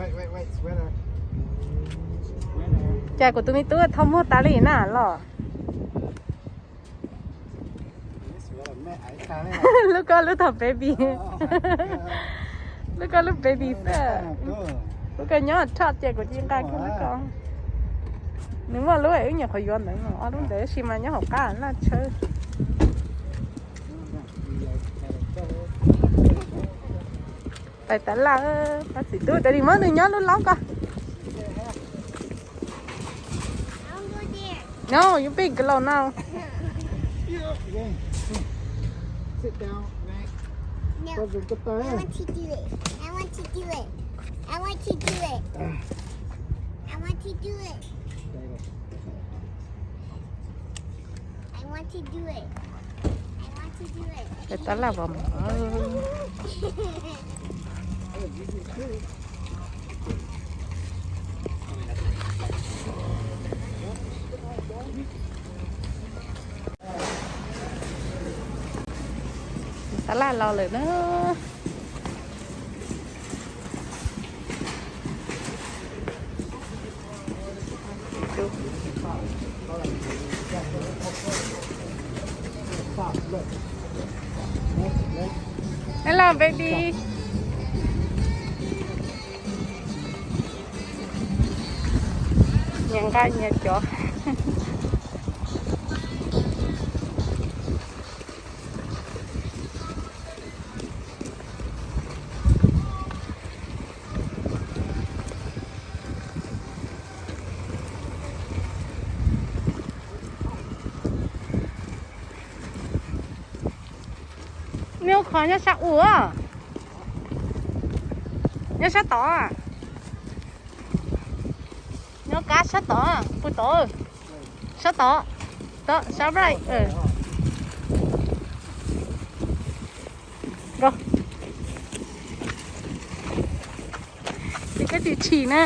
Wait, wait, wait, sweater. Sweater. Cas kuv tus me tub thauj muag tas li na los. Sweater, me ais tas li. Lub ko lub thaum baby. Oh. Lub ko lub baby xwb. Lub ko nyob rho ces kuv cia nqa kiag lub ko. Nws muaj lub wb nyuam qhuav yuav ntawd no, ob lub ntawd tab sis mas nyob hauv qab laj tshawb. Pais tas laj, pab txiv tub daddy muab nws nyob lub laub ko. No, you big glow now. Sit down, Max. No. Koj tus koj tau. I want to do it. I want to do it. I want to do it. I want to do it. I want to do it. I want to do it. Tab laj vos mov. Tab laj los lawm na. Hello, baby. Nyias nqa nyias cov. Nws qhov nyob sab ua, nyob sab tod, nyob kab sab tod, pw tod, sab tod, tod sab right. Ces koj tsis chim na.